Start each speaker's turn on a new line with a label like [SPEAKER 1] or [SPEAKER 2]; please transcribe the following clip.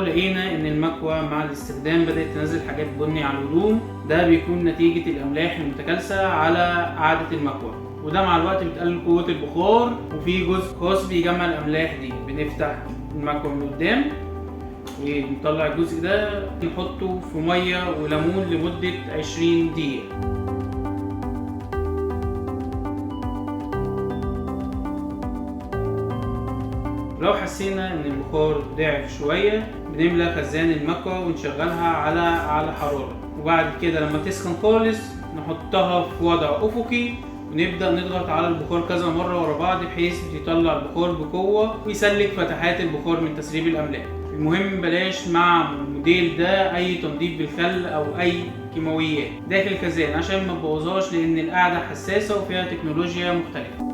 [SPEAKER 1] لقينا ان المكوى مع الاستخدام بدأت تنزل حاجات بني على الهدوم، ده بيكون نتيجة الاملاح المتكالسة على قاعدة المكوى، وده مع الوقت بتقلل قوة البخار. وفي جزء خاص بيجمع الاملاح دي، بنفتح المكوى من قدام ونطلع الجزء ده نحطه في مية وليمون لمدة 20 دقيقة. لو حسينا ان البخار ضعف شوية بنملى خزان المكوى ونشغلها على اعلى حرارة، وبعد كده لما تسخن خالص نحطها في وضع افقي ونبدأ نضغط على البخار كذا مرة ورا بعض بحيث يطلع البخار بقوة ويسلك فتحات البخار من تسريب الأملاح. المهم بلاش مع الموديل ده أي تنظيف بالخل أو أي كيماويات داخل الخزان عشان ما تبوظهاش، لأن القاعدة حساسة وفيها تكنولوجيا مختلفة.